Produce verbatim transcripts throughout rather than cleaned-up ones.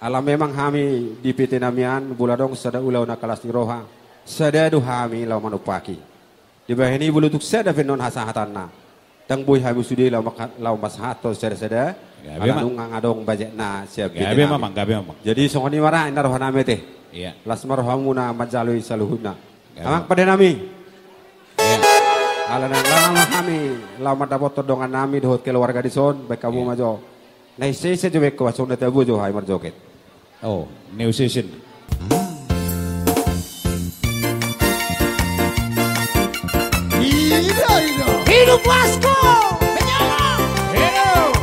Ala memang hami di P T nami an, molo adong sada ulaon na las ni roha, sada do hami laho manumpahi. Dibahen i molo tung sada pe annon hasahatanna, ndang boi hami sude laho ma-, laho mansahathon sada-sada. Gabe, Amang. Ala nunga adong bajetna sian P T nami. Gabe, Amang, gabe, Amang. Jadi songon i ma ra inna roha nami ate. Iya. Las ma rohamuna manjalo i saluhutna. Gabe, Amang. Amang pande nami. Iya. Ala nang laho ma hami laho mandapothon dongan nami dohot keluarga dison, baen hamu ma jo. Iya. Na ise-ise jo baen ho, songon na tabo jo hami marjoget. Oh, new season. Ida, ida. Hidup Wasko! Menyala! Hidup!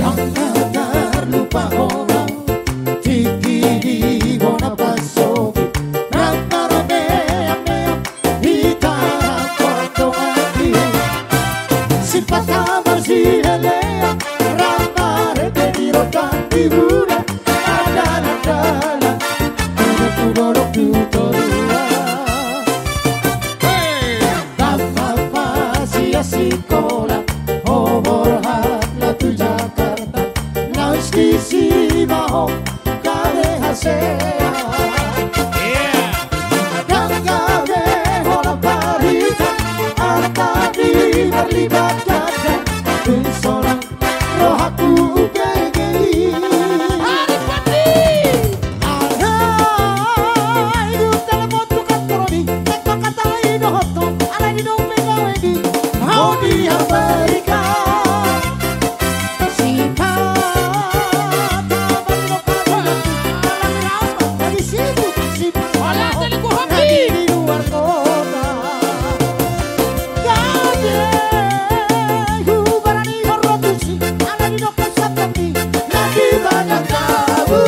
Ndang tarlupa holan tingki di bona pasogit, rap na ramean-mean hita rap tongtong i. Sipata marsilelean, rap marende di rondang di bulan, mardalan-dalan tu dolok tu toruan. Hei! Ndang marpasian sikola, ho borhat laho tu Jakarta, laos disi ma ho gabe hasea. Iya. Ndang gabe holan barita, arta ni marlibat ganda, tung sonang rohangku umbege i. Alai, dung telepon tu kantor on i, tek mangkatai dohot ho, alai didok pe gabe di, ho di Amerika. Sipata marlibat ganda, alai rapat na di sibu, sipata marlibat ganda di luar kota. Gabe hubarani horbo tusi, ala didok pe sangkap i, lagi banyak tamu.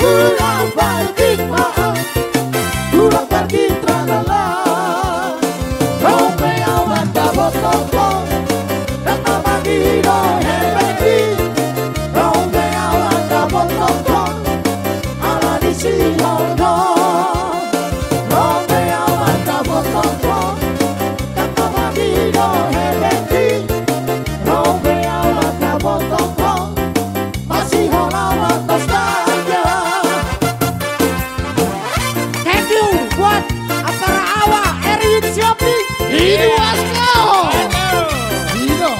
Ulang bargin ma, ulang bargin tralala. Ro pe au mandapothon ho, dang na mangido hepeng i. Ro pe au mandapothon ho, ala disi ma ho. Ro pe au mandapothon ho, dang na mangido hepeng i. Ro pe au mandapothon ho, masihol au marnostalgia. Thank you buat Ampara Awa, Erwin Sihombing. Hidup Wasko. Hidup.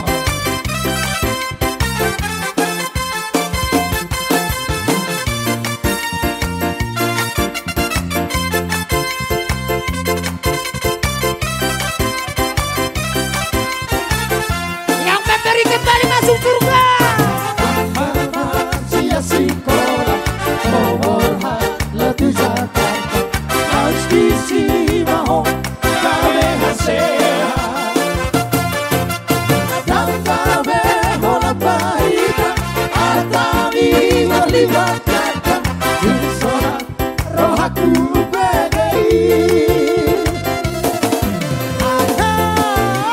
Yang memberi kembali masuk surga. Sian sikola, ho borhat laho tu Jakarta, laos disi ma ho gabe hasea. Ndang gabe holan barita, arta ni marlibat ganda, tung sonang rohangku umbege i. Alai,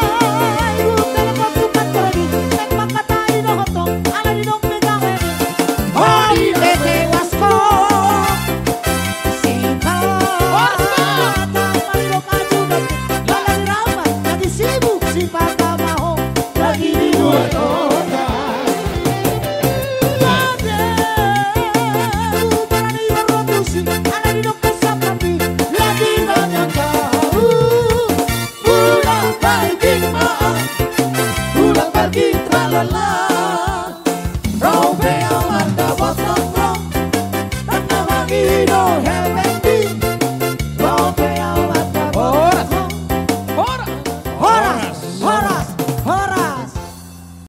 dung telepon tu kantor on i, tek mangkatai dohot ho, alai didok pe gabe di, ho di P T Wasko. Sipata marlibat ganda, alai rapat na di sibu, sipata ma ho lagi di luar kota. Gabe hubarani horbo tusi, ala didok pe sangkap i, lagi banyak tamu. Ulang bargin ma, ulang bargin tralala. Ro pe au